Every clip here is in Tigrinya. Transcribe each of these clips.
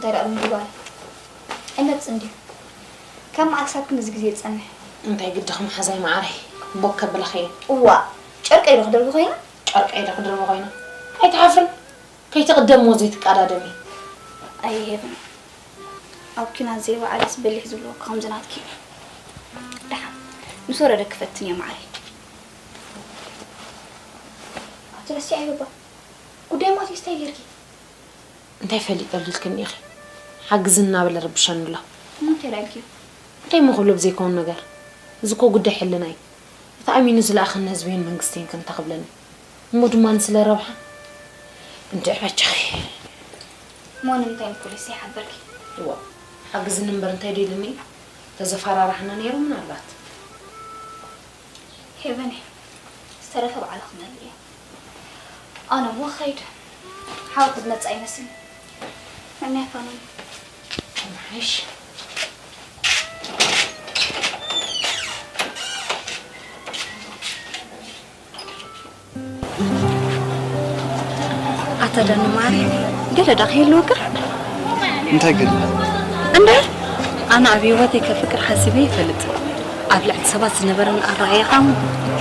ኣይረኣሉን ጓል ኣይመጽእን ድዩ? ካብ መዓስ ክሳብ ክንድዚ ግዜ ይጸንሕ? እንታይ ግድኺ መሓዛይ መዓረይ? ቦክ ከብለኺ እየ። እዋእ፣ ጨርቀይ ዶ ክደርቢ ኮይነ? ጨርቀይ ዶ ክድርቢ ኮይነ? ኣይትሓፍርን? ከይትቕደሚ እሞ ዘይትቀዳደሚ። ኣየ ሄቨን፣ ኣብ ኲናት ዘይወዓለስ በሊሕ ዝብልዎ እኮ ከምዚ ናትኪ እዩ። ደሓን ምስ ወረደ ክፈትን እየ መዓረይ። ኣቲ ረሲዐዮ እባ ጉዳይ ማቴዎስ እንታይ ጌርኪ? እንታይ ፈሊጠሉ ኢልክኒ ኢኺ? ሓግዝኒ እናበለ ረብሸኒ ኣሎ። እሞ እንታይ ደኣ ኢልክዮ? እንታይ እሞ ክብሎ ብዘይከውን ነገር? እዚ እኮ ጉዳይ ሕልና እዩ። እቲ ኣሚኑ ዝለኣኸኒ ህዝበይን መንግስተይን ከ እንታይ ክብለኒ? እሞ ድማ ንስለ ረብሓ እንድዒ በጃኺ። እሞ ንምንታይ ንፖሊስ ዘይሓበርኪ? እዋ ሓግዝኒ እምበር እንታይ ዶ ኢልኒ እዩ? ተዘፈራርሓና ነይሩ ምናልባት። ሄቨን እየ። ዝተረፈ ባዕላ ክመልእ እየ። ኣነ እሞ ክኸይድ። ሓወይ ክትመጽእ ኣይመስልን። መምያ ፋኖን። ምሓይሽ። ኣታ ዳኒ ማሪ፣ ገለ ዳ ከይህልወካ? እንታይ ገለ? እንደ ኣነ ኣብ ህይወተይ ከፍቅር ሓሲበ ይፈልጥ። ኣብ ልዕሊ ሰባት ዝነበረኒ ኣረኣእያ ኸኣ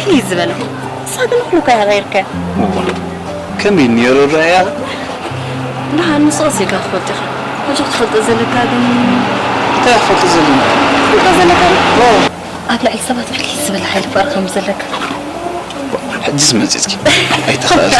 ፍልይ ዝበለ። ንሳ ግን ኩሉ እኳ ኢኻ ቀይርካዮ። እዋ፣ ከመይ ነይሩ ኣረኣእያኻ? ደሓን ንስኺ ዜጋ ትፈልጢ ኢኺ። ሕጂ ክትፈልጦ ዘለካ ግን እንታይ ክፈልጥ ዘለኒ? ክትፈልጦ ዘለካ ግን ኣብ ልዕሊ ሰባት ፍልይ ዝበለ ሓይሊ ፍቕሪ ከም ዘለካ። ሕጅስ መጺጽኪ ኣይተኻእልሽ።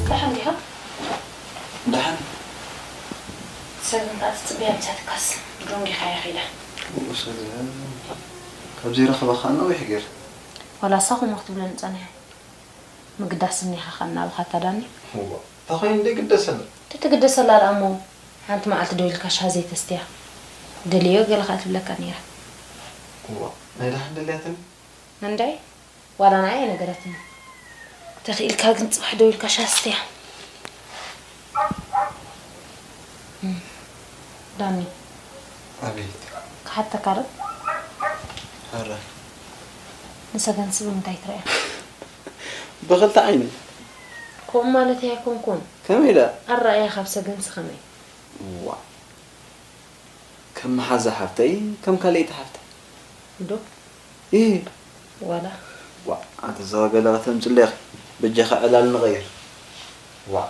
ደሓን ዲኻ? ደሓን። ሰብ እንዳ ትጽበያ ምሳትካስ ብደንጊኻ እያ ኸይዳ። ብኡ ሰብ ካብ ዘይረኸባ ኸኣ ነዊሕ ገይረ። ዋላ እሳ ከምኡ ክትብለኒ ጸኒሓ። ምግዳስ እኒኻ ኸኣ እናበኻ ኣታ ዳኒ። እዋ፣ እታ ኾይኑ ደይግደሰላ። ተትግደሰላ ደኣ እሞ ሓንቲ መዓልቲ ደው ኢልካ ሻሂ ዘይተስትያ። ደልየዮ ገለ ኸኣ ኣይትብለካን ነይራ። እዋ፣ ናይ ደሓን ደልያትኒ። እንድዒ። ዋላ ንዓይ ኣይነገረትንን። ተኽኢልካ ግን ጽባሕ ደው ኢልካ ሻሂ ስትያ። ዳኒ። ኣቤት። ክሓተካ ዶ? ሕራይ። ንሰገንሲ ብምንታይ ትርእያ? ብኽልተ ዓይነይ። ከምኡ ማለተይ ኣይኮንኩን። ከመይ ደኣ? ኣረኣእያ ካብ ሰገንሲ ከመይ? ዋእ። ከም መሓዛ ሓፍተይ ከም ካልኣይቲ ሓፍተይ። ዶ? ኢሂ። ዋላ። ዋእ ኣቲ እዛ ገለ ከተምጽሊ ኢኺ። በጃኺ ዕላል ንቐይር። ዋእ።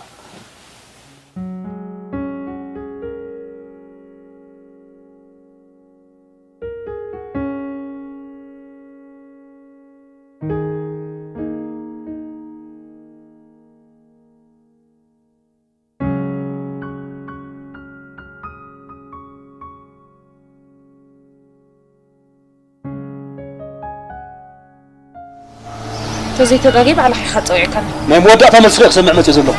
ተዘይተጋግየ ባዕልኻ ኢኻ ጸዊዕካኒ። ናይ መወዳእታ መልስኺ ክሰምዕ መጺአ ዘለኹ።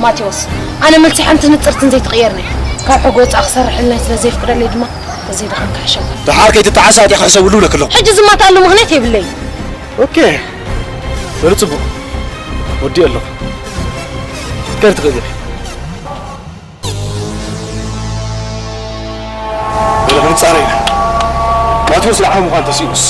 ማቴዎስ፣ ኣነ መልሲ ሓንትን ንጽርትን ዘይትቕየርን እየ። ካብ ሕጊ ወጻኢ ክሰርሕ ሕልናይ ስለ ዘየፍቅደለይ ድማ ተዘይደኸምካ ሕሸኒ። ደሓር ከይትጠዓሲ ኣጢኻ ሕሰብሉ እብለኪ ኣለኹ። ሕጂ ዝማትኣሉ ምኽንያት የብለይን። ኦኬ፣ በሊ ጽቡቕ። ወዲኤ ኣለኹ። ክትከዲ ትኽእሊ ኢኺ። በለ ክንጻረ ኢና። ማቴዎስ ንዓኹም ምዃን ተስኢኑስ።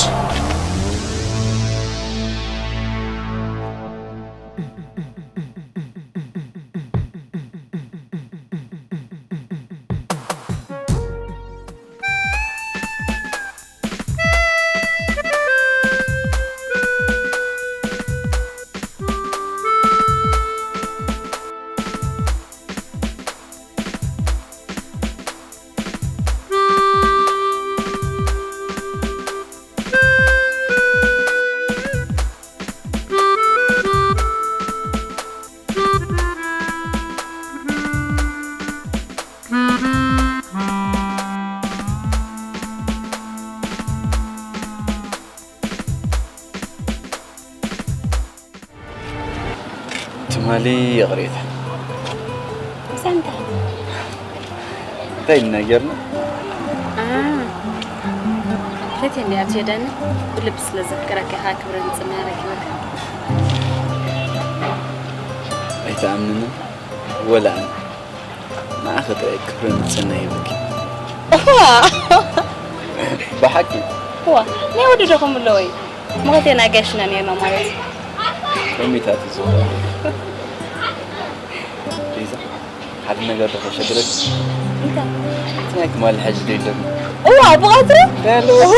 ማሊ ይቕሬታ። ብዛዕባ እንታይ? እንታይ ኢና ጌርና? አ፣ ፈትየ እንድየ ኣብ ጀዳኒ ብልቢ ስለ ዘፍቅረካ ኢኻ ክብረ ንጽህና ረኪበካ። ኣይትኣምንንን ወላ ኣነ። ንዓኺ ጥራይ ክብረ ንጽህና ይብለኪ። እዋ! ብሓቂ? እዋ፣ ናይ ወዲ ዶ ከምኡ ኣለዎ እዩ? መኸተ ናይ ጋሽና ነይርና ማለት እዩ። ከመይታት እዩ ዝብሎ? ሊዛ፣ ሓደ ነገር ዶ ከሸግረኪ? እንታይ? እቲ ናይ ትማሊ ሕጂ ዶ የለን? እዋ፣ ብቐትሩ? ዳሎ። እዋ!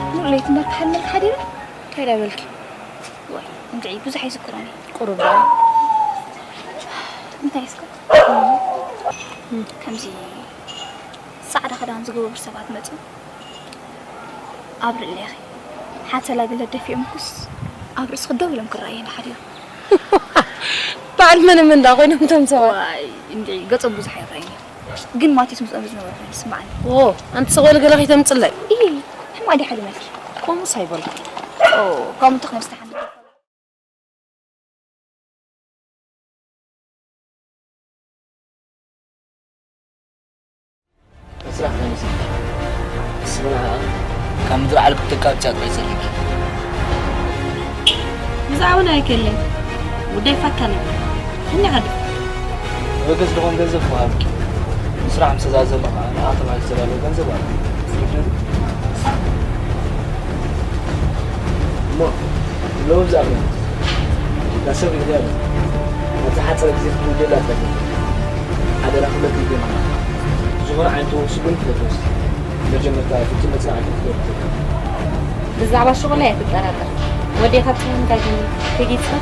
ሙሉ ለይቲ እንዳተሓለልክ ሓዲረ? እንታይ ዳበልኪ? ዋይ፣ እንድዒ ብዙሕ ኣይዝክሮን እየ። ቁሩብ ዶ? እንታይ እስከ? ከምዚ ጻዕዳ ክዳን ዝገበሩ ሰባት መጹ። ኣብ ርእለኺ ሓተላ ገለ ደፊኦምኩስ ኣብ ርእስኺ ደው ኢሎም ክረኣየኒ ሓዲሮም። በዓል መነ መን ደኣ ኮይኖም እቶም ሰባት? ዋይ፣ እንድዒ ገጾም ብዙሕ ኣይረኣይን እዩ። ግን ማቴዎስ ምስኦም ዝነበረ ኮይኑ ዝስምዓኒ። ኦ፣ ኣንቲ ሰቕ በሊ ገለ ከይተምጽለይ። ኢሂ፣ ሕማቕ ድየ ሓሊመልኪ? ከምኡስ ኣይበልኩ። ኦ፣ ከምኡ እንተኾይኑስ ደሓን። ስራሕ ናይ ምሳሕ። ስምና ካብ ምድሪ ዓለም ክትካብ ጫት ባይ ዘለኪ። ብዛዕባ ናይ ከለይ ጉዳይ ፋካ ነበር። እኛ ኸዲ። በገስ ዝኾን ገንዘብ ክሃብኪ። ስራሕ ምስ ተዛዘመ ኸዓ ንኣኻ ተባሂሉ ዝተዳለወ ገንዘብ ኣሎ። እሞ ሎሚ ብዛዕባ እዛ ሰብ ሪእያ ኣለኹ። ኣብ ዝሓጸረ ግዜ ክትውልደላ ትኽእል። ሓደራ ክብለኪ ይደሊ። ዝኾነ ዓይነት ተወግሲ ግን ክትወስዲ መጀመርታ ፍጹም መጽናዕቲ ክትገብሪ ትኽእል። ብዛዕባ ሸቕላ እየ ትጠራጠር። ወዲኻ ትህንጋግኒ ተጊጽካ።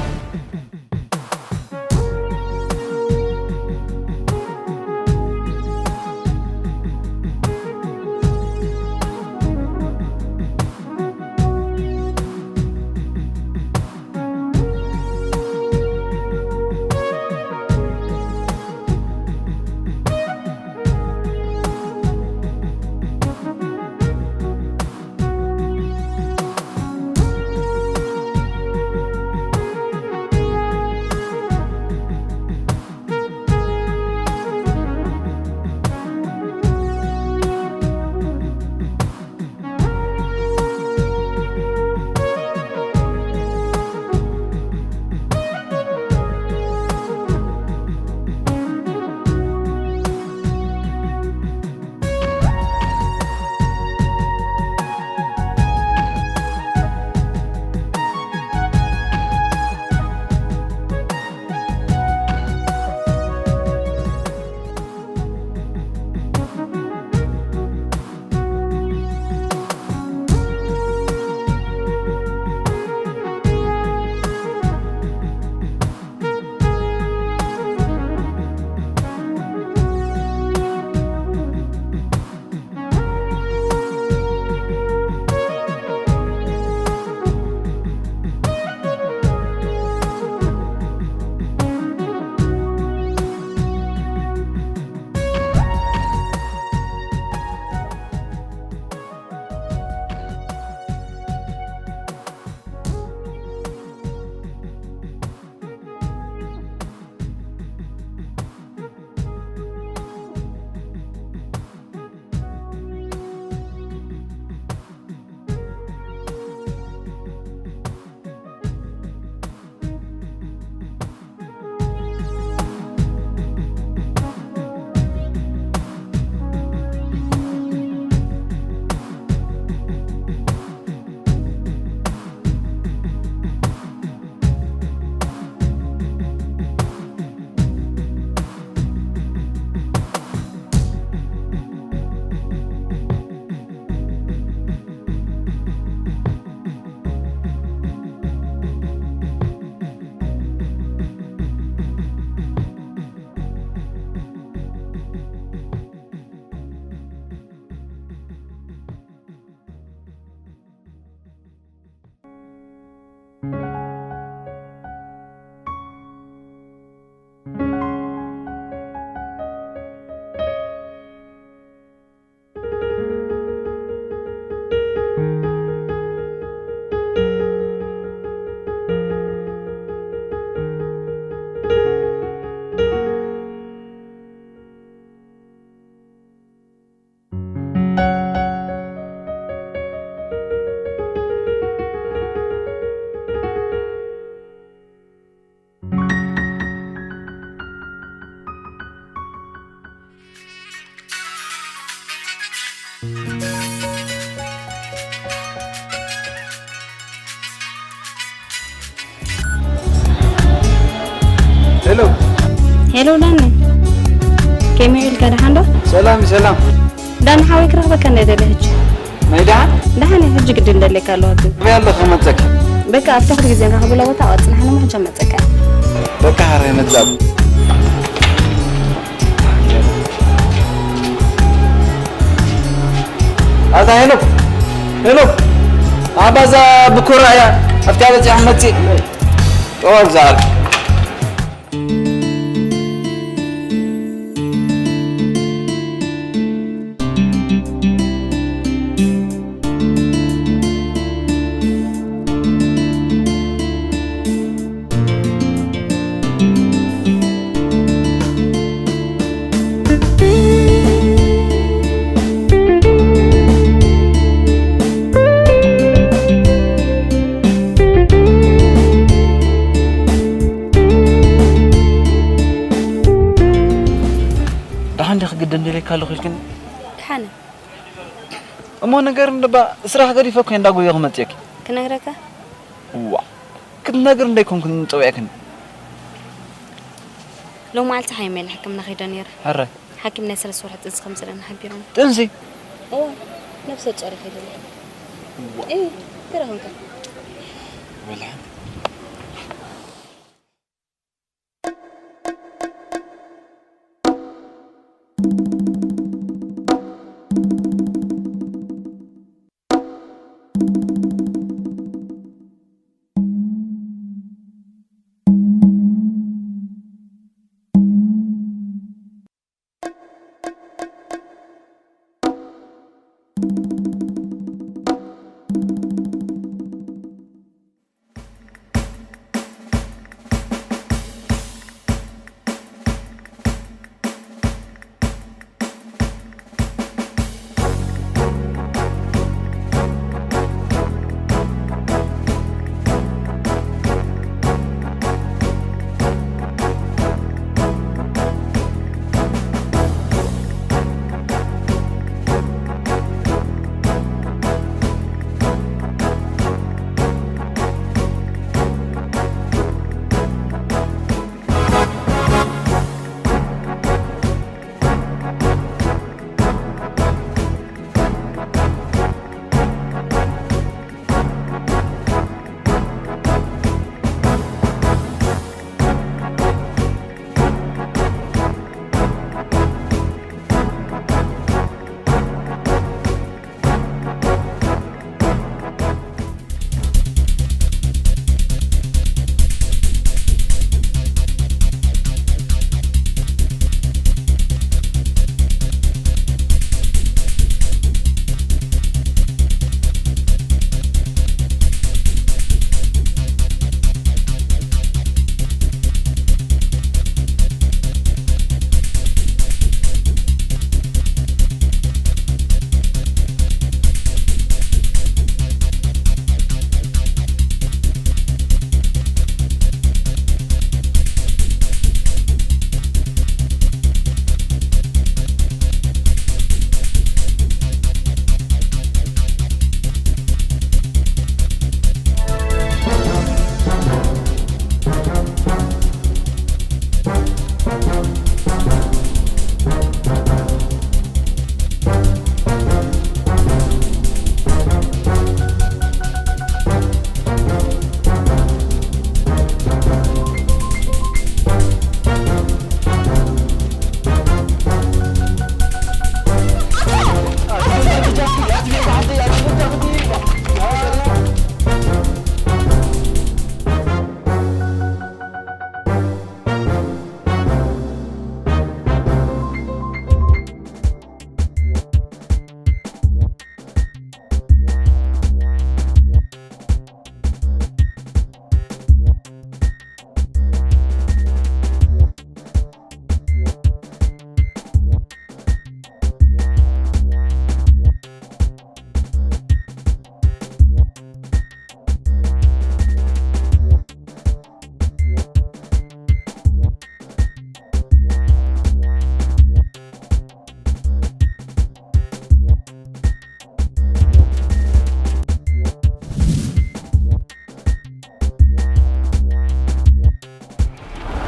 ሄሎ ዳኒ፣ ከመይ ውዒልካ? ደሓን ዶ? ሰላም ሰላም። ዳኒ ሓወይ ክረኽበካ እንደ ደለ ሕጂ። ናይ ደሓን? ደሓን እየ፣ ሕጂ ግዲ እንደለካ ኣለዋ ግን። ኣበይ ኣለኹ ክመጸካ? በቃ ኣብታ ኩሉ ግዜ ንራኸበላ ቦታ ኣብኣ ጽናሕና እሞ ሕጂ መጸካ። በቃ ሓራይ መጻእኩ። ኣታ ሄሎ ሄሎ፣ ኣባዛ ብኩራ እያ ኣብታ በጺሐ መጺእ። ጠዋል ዝኣር። ደሓን ዲኺ ግዲ እንደሌካ ኣለኹ ኢልክኒ? ደሓን። እሞ ነገር እንደባ ስራሕ ገዲፈ እኮ እንዳጎየ ክመጽእኪ። ክነግረካ? ዋ፣ ክትነግር እንደይኮንኩ ንጸውዕክን። ሎም መዓልቲ ሓይመ ኢለ ሕክምና ከይደ ነይረ። ሕራይ። ሓኪም ናይ ሰለስተ ወርሒ ጥንሲ ከም ዘለኒ ሓቢሮም። ጥንሲ? እዎ፣ ነብሰ ጾር ከይደ ነይረ። ዋ። እይ፣ ገረኹምካ። ወላ።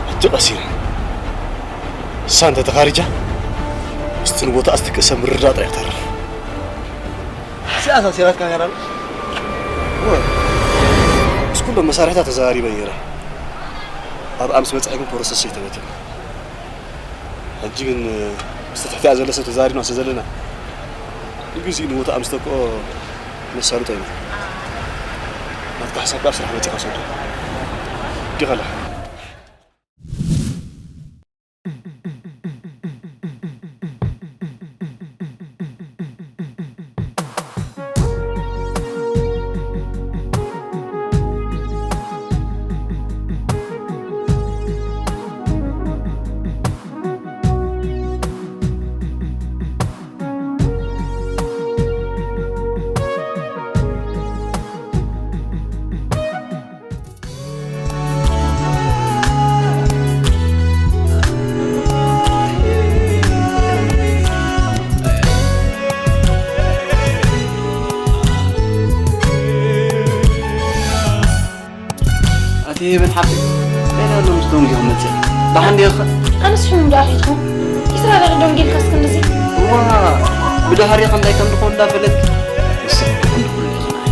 ሕጂ ቀሲረ። እሳ እንተ ተኻሪጃ፣ ምስቲ ንቦታ ኣስትክእ ሰብ ምርዳእ ጥራይ ክተርፍ። እዚኣ እሳ ሴራትካ ነይራ። እወ። ምስ ኩሎም መሳርሕታት ተዘራሪበ ነይረ። ኣብኣ ምስ በጽሐ ግን ፕሮሰስ ኣይተበተን። ሕጂ ግን ምስቲ ትሕቲኣ ዘሎ ሰብ ተዘራሪብና ስለ ዘለና፣ ንግዚኡ ንቦታ ምስ ተክኦ ነሳልጦ ኢና። ናትካ ሓሳብ ከኣ ኣብ ስራሕ መጺኻ ሰዶ። ዲኻ ኣለኻ? ኣቲ ሄቨን ሓፍተይ፣ እንታይ ኣሎ ምስ ደንጊኹም መጺኣ? ደሓን ዲኺ? ኣነስ ሕሙም ደኣ ሒዝኩም? ኢስራ ደቂ ደንጊልካስ ክንድዚ? እዋ፣ ብድሕሪኺ እንታይ ከም ዝኾን እንዳፈለጥኪ። ንስኺ ደሓን ድኹሉ ኢኺ ንዓይ።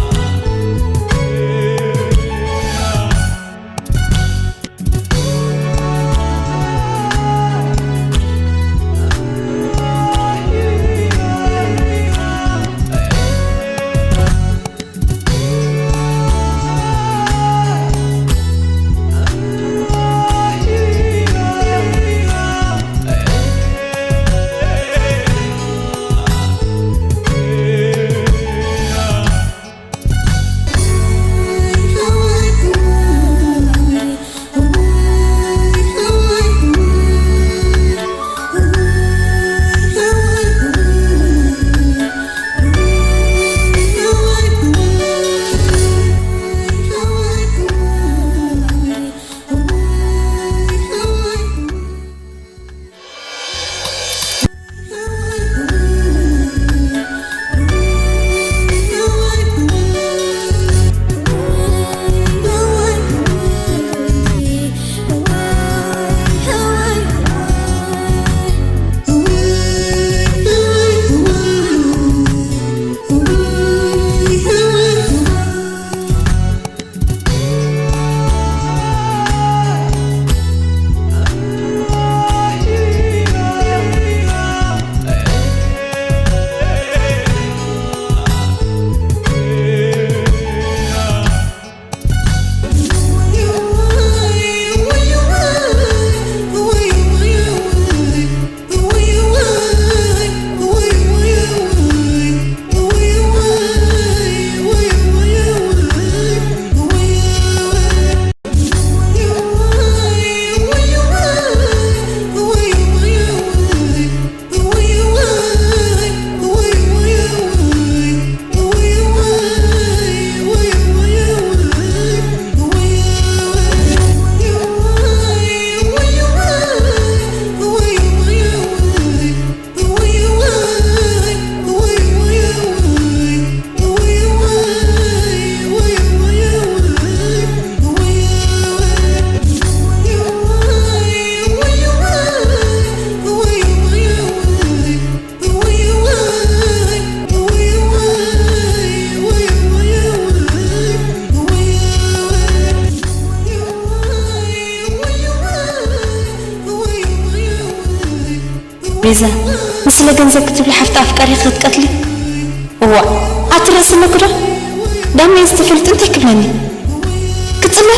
ቤዛ፣ ንስለ ገንዘብ ክትብሊ ሓፍቲ ኣፍቃሪኺ ክትቀትሊ? እዋእ፣ ኣቲ ረሲነኪ ዶ? ዳመየስ ተፈልጢ እንታይ ክብለኒ? ክጽበ?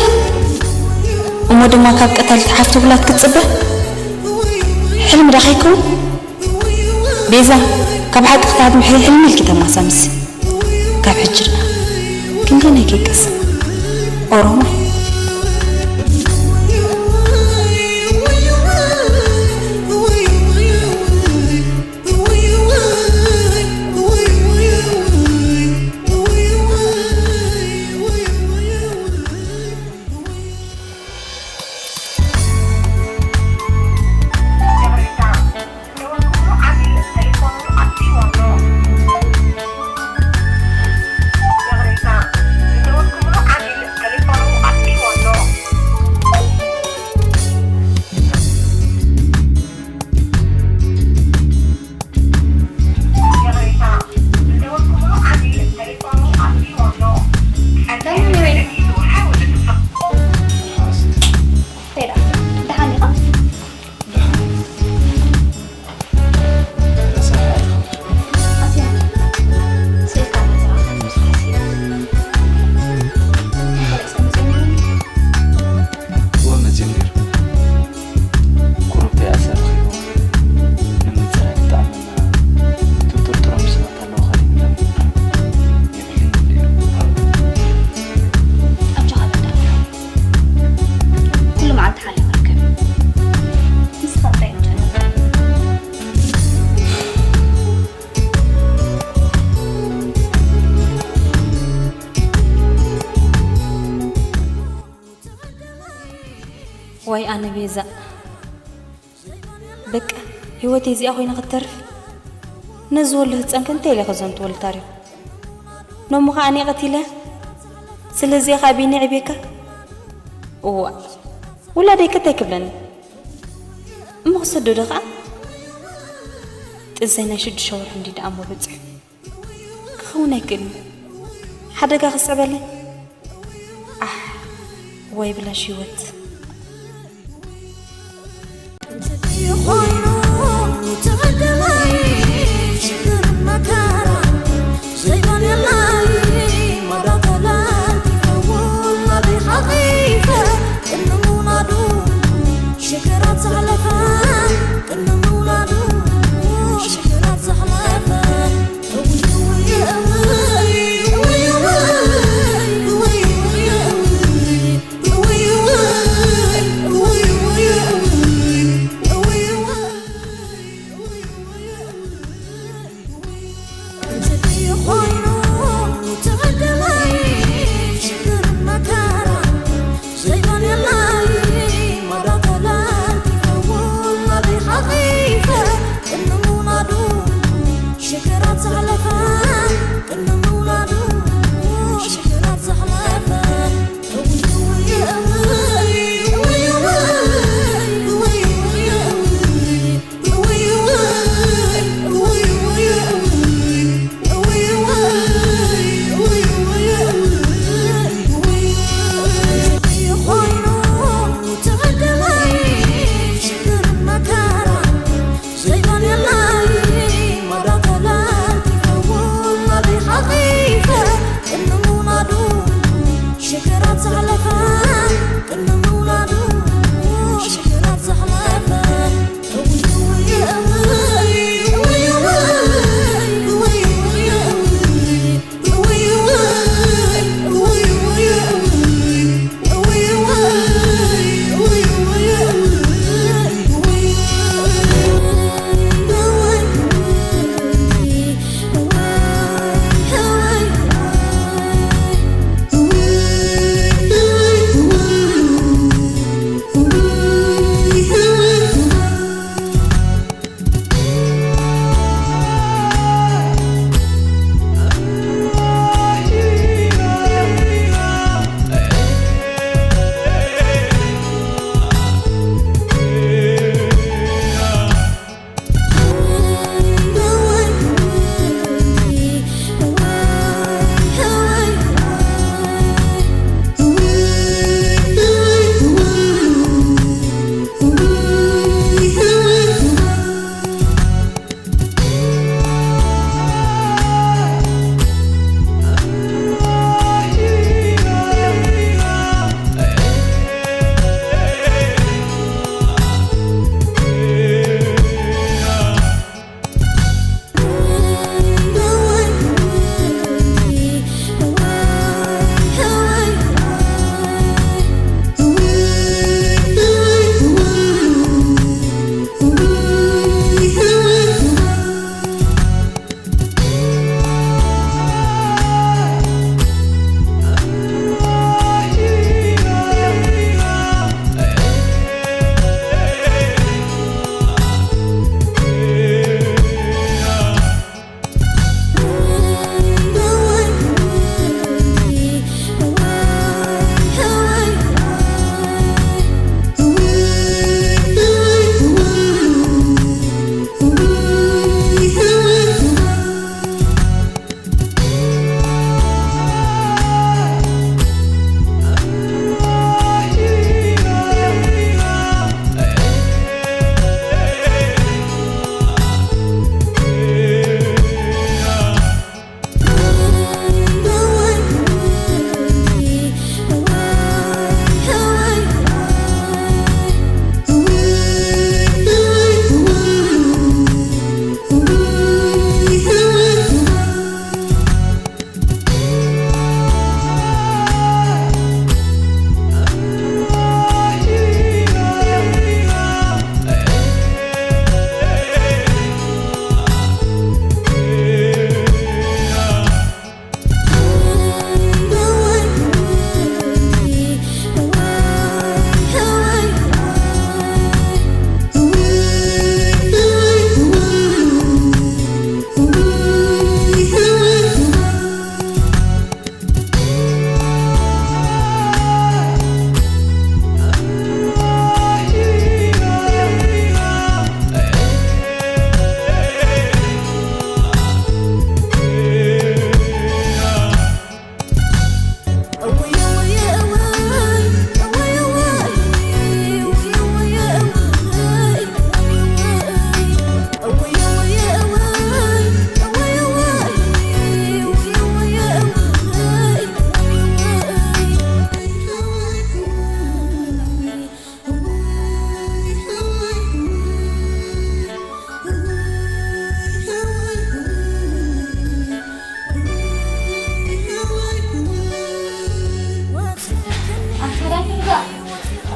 እሞ ድማ ካብ ቀታልቲ ሓፍቱ ብላት ክትጽበ? ሕልሚ ዳ ከይከውን? ቤዛ፣ ካብ ሓቂ ክትሃድሚ ሕልሚ ኢልኪ ተማሳምሲ። ካብ ሕጂ ደኣ ክንደየናይ ከይቀስ ኦሮሞ። ዋይ ኣነ ቤዛ፣ በቃ ህይወተይ እዚኣ ኮይና ክትተርፍ። ነዚ ወሉ ህፀን ከ እንታይ ኢለ ከዘንትወሉ ታሪኹ? ነሞ ከኣ ኣነ ቀቲለ። ስለዚ ኢኻ ቢኒ ዕቤካ? እዋ፣ ውላደይ ከ እንታይ ክብለኒ? እሞ ክሰደዶ ከኣ? ጥንሰይ ናይ ሽዱሽተ ወርሒ እንዲ ደኣ እሞ በጺሑ። ክኸውን ኣይክእልን። ሓደጋ ክስዕበለይ? ኣሕ፣ ወይ ብላሽ ህይወት።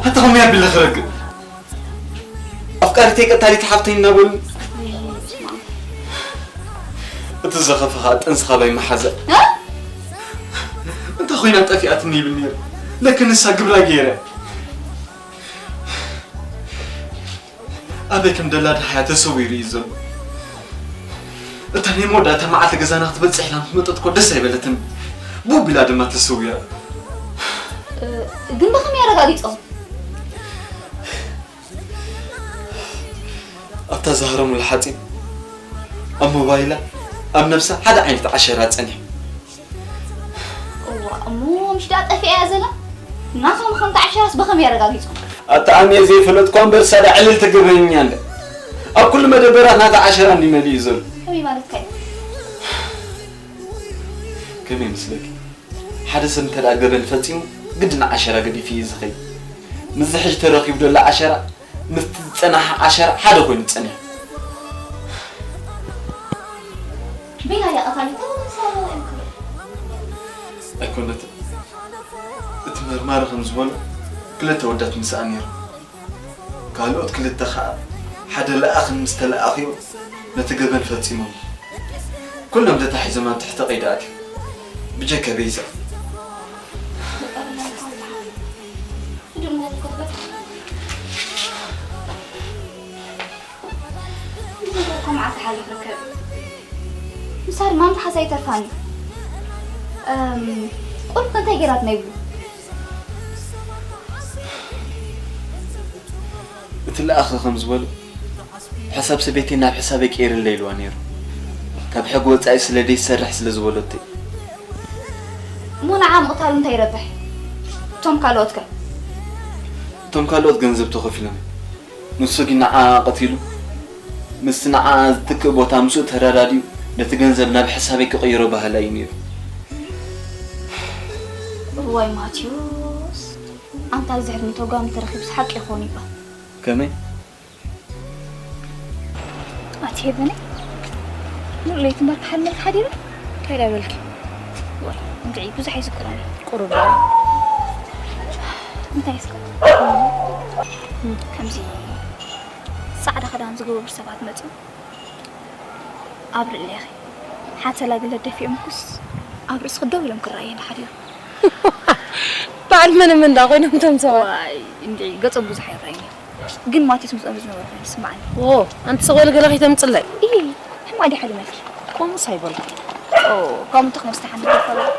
ኣታ ከመይ ኣቢለ ክረግእ? ኣፍቃሪተይ ቀታሊት ሓፍተይ እናበሉ። እቲ ዘኸፈኻ ጥንስኻ ባይ መሓዛ። እንተ ኮይና ጠፊኣትኒ ይብል ነይሩ። ለክ ንሳ ግብራ ገይረ። ኣበይ ከም ደላ ድሓያ ተሰዊሩ እዩ ዘሎ። እታ ናይ መወዳእታ መዓልቲ ገዛና ክትበጽሕ ኢላ ምስ መጠት እኮ ደስ ኣይበለትን። ብኡ ቢላ ድማ ተሰዊራ። ግን ብኸመይ ኣረጋጊጾም? ኣብታ ዝሃረሙላ ሓጺን ኣብ ሞባይላ ኣብ ነብሳ ሓደ ዓይነት ዓሸራ ጸኒሑ። እዋ እሞ ምሽ ደኣ ጠፊኣ እያ ዘላ? ናቶም ከምቲ ዓሸራስ ብኸመይ ኣረጋጊጾም? ኣጣዕሚየ ዘይፈለጥኳ እምበር ሳዳ ዕልል ትገብረኛ ኣለ። ኣብ ኩሉ መደበራት ናታ ዓሸራ እንዲ መሊኡ እዩ ዘሎ። ከመይ ማለትካ እዩ? ከመይ ይመስለኪ? ሓደ ሰብ እንተ ደኣ ገበን ፈጺሙ ግድን ዓሸራ ገዲፉ እዩ ዝኸይድ። ምስዚ ሕጂ ተረኺቡ ዘሎ ዓሸራ ምስቲ ዝጸናሓ ዓሸራ ሓደ ኮይኑ ጸኒሑ። ቤላ እያ ቀታሊት ተመሳሳሊ እዮም ክብል። ኣይኮነትን። እቲ መርማሪ ከም ዝበሎ ክልተ ወዳት ምስኣ ነይሩ። ካልኦት ክልተ ኸኣ ሓደ ለኣኽን ምስ ተለኣኺኡ ነቲ ገበን ፈጺሞም። ኩሎም ተታሒዞም ኣብ ትሕቲ ቀይዲ ኣትዮም። ብጀካ ቤዛ። ከምዓት ሓሊፍ ርከብ ምሳድ ማም ተሓሳይ ተርፋኒ ቁልፍ እንታይ ገይራት ናይ ብሉ እቲ ለኣኸ ከም ዝበሎ ሕሳብ ሰበይተይ ናብ ሕሳበይ ቀይርለይ ኢልዋ ነይሩ። ካብ ሕጊ ወጻኢ ስለ ደይሰርሕ ስለ ዝበሎተይ። እሞ ንዓ ምቕታሉ እንታይ ይረብሕ? እቶም ካልኦት ከ? እቶም ካልኦት ገንዘብ ተኸፊሎም። ንሱ ግን ንዓ ቀቲሉ ምስቲ ንዓ ዝትክእ ቦታ ምስኡ ተረዳዲኡ ነቲ ገንዘብ ናብ ሕሳበይ ክቕይሮ ባህላ እዩ ነይሩ። እዋይ ማቴዎስ፣ ኣንታ እዚ ሕድሚ ተጓሚ ተረኺብስ ሓቂ ይኸውን ይባል። ከመይ? ኣቲ ሄበነይ፣ ሙሉእ ለይቲ እምበር ክሓልመልኪ ሓዲረ? እንታይ ደኣ በልኪ? ወይ፣ እንድዒ፣ ብዙሕ ኣይዝክሮን እየ። ቁሩብ ደኣ። እንታይ እስከ? ከምዚ ጻዕዳ ክዳን ዝገበሩ ሰባት መጺኦም ኣብ ርእለኺ ሓተላ ገለ ደፊኦምኩስ ኣብ ርእስኺ ደው ኢሎም ክረኣየኒ ሓዲሮም። በዓል መነ መን ደኣ ኮይኖም እቶም ሰባት? ዋይ፣ እንድዒ፣ ገጾም ብዙሕ ኣይረኣይን እዩ። ግን ማቴዎስ ምስኦም ዝነበረ ኮይኑ ዝስምዓኒ። ዎ፣ ኣንቲ ሰቕ በሊ ገለ ከይተምጽለይ። ኢሂ፣ ሕማቕ ድየ ሓሊመልኪ? ከምኡስ ኣይበልኩ። ኦ፣ ከምኡ እንተኾነ እስቲ ሓንቲ ደርፋ በሊ።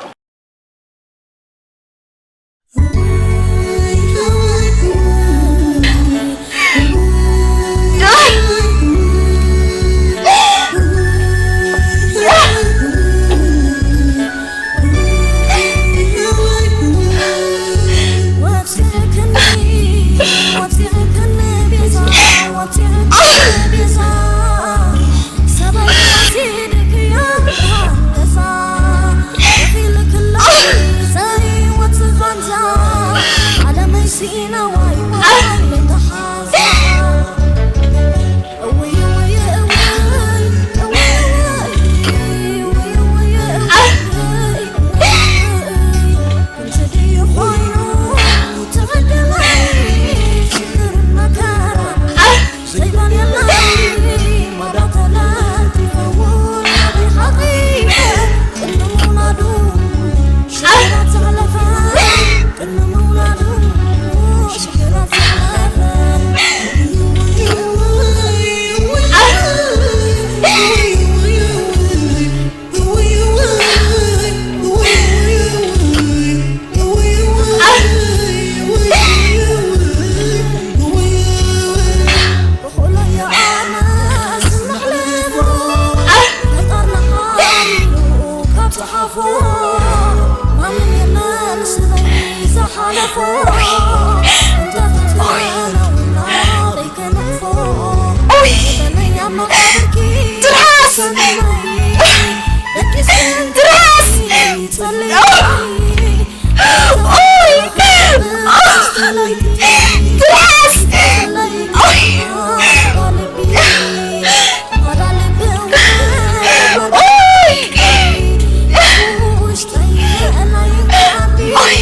ትርሃስ! ትርሃስ! ኦይ! ትርሃስ! ኦይ! ኦይ! ኦይ!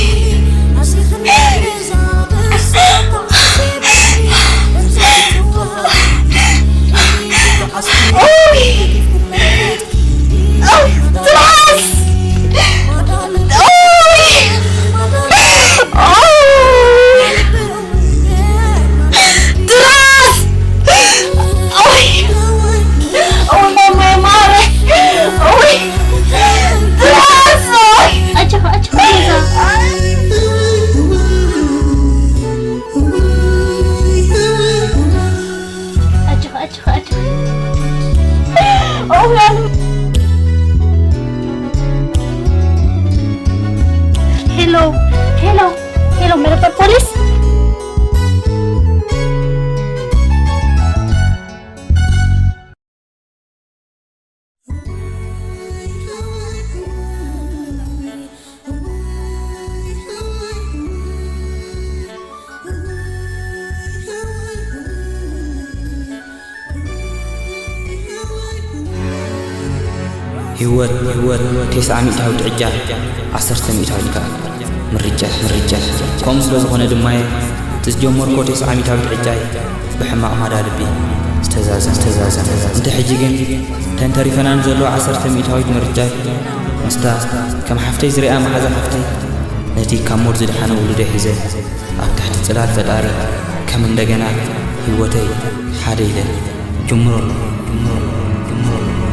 ሄሎ፣ ሄሎ፣ ሄሎ፣ መደበር ፖሊስ። ህይወት ህይወት ቴስዓ ሚእታዊት ዕጫ ዓሰርተ ሚእታዊት ከኣ ምርጫ ምርጫ ከምኡ ስለ ዝኾነ ድማየ እቲ ዝጀመርኮ ቴስዓ ሚእታዊት ዕጫይ ብሕማቕ ማዳ ልቢ ዝተዛዘመ ዝተዛዘመ እንተ ሕጂ ግን ተንተሪፈናን ዘሎ ዓሰርተ ሚእታዊት ምርጫይ ምስታ ከም ሓፍተይ ዝሪኣ መሓዛ ሓፍተይ ነቲ ካብ ሞት ዝደሓነ ውሉደይ ሒዘ ኣብ ትሕቲ ጽላል ፈጣሪ ከም እንደገና ህይወተይ ሓደ ኢለ ጅምሮ ኣለኹ ጅምሮ ኣለኹ ጅምሮ ኣለኹ።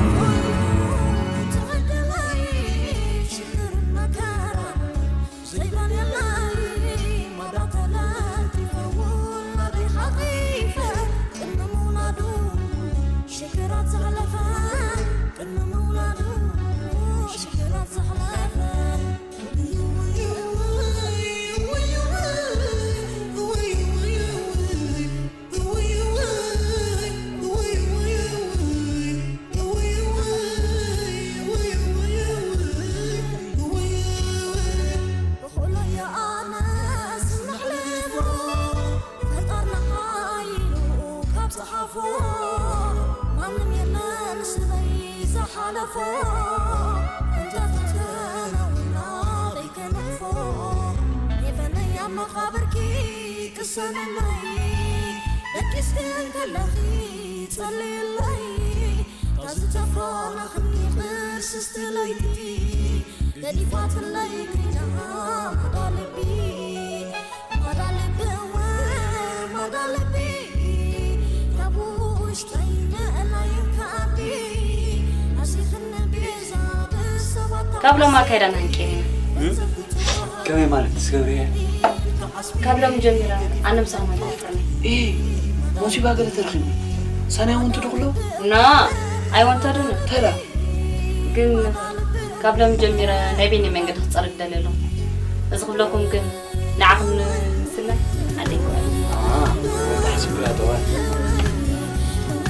ሽግራት ዘሕለፈ ቅድሚ ምውላዱ ሽግራት ዘሕለፈ ካብ ሎም ኣካይዳና ንቀይር ኢና። ከመይ ማለት ትስገብርየ? ካብ ሎም ጀሚራ ኣነ ምሳኹም ኣይኮፍርን። ኢ ሞሲባ ገለ ተረኺቡ ሳናይ ወንቱ ድኩሎ ና ኣይወንተዱን ተራ ግን ካብ ሎም ጀሚረ ናይ ቤኒ መንገዲ ክፀርግ ደልየ ኣለኹ። እዚ ክብለኩም ግን ንዓኹም ንምስላይ ኣደይኮ ተሓስብላ ጠዋል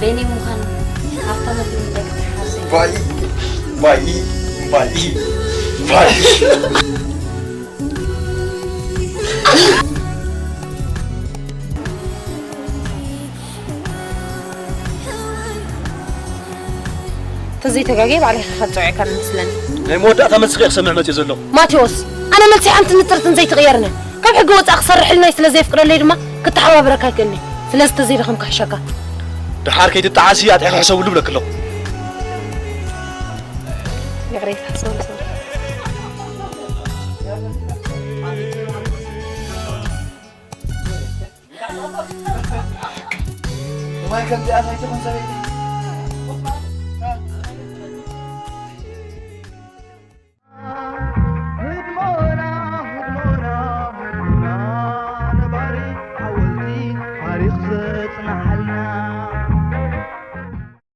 ቤኒ ምዃን ሃብታመት ደቂ ተሓዘ ባይ ባይ ባይ ባይ ተዘይተጋግየ ባዕለይ ኢኻ ካብ ጸዊዕካኒ መስለኒ። ናይ መወዳእታ መልስኺ እየ ክሰምዕ መፅየ ዘለኹ። ማቴዎስ፣ ኣነ መልሲ ሓንቲ ንጽርትን ዘይትቕየርን እያ። ካብ ሕጊ ወጻኢ ክሰርሕልናይ ስለ ዘየፍቅደለይ ድማ ክተሓባብረካ ኣይክእልን እየ። ስለዚ ተዘይደኸምካ ሕሸካ። ደሓር ከይትጠዓሲ ኣጥሒኺ ሕሰብሉ ብለኪ ኣለኹ። ይቕሬታ፣ ሶሪ፣ ሶሪ። ማይ ከምዚኣ ሳይትኹን ሰበይቲ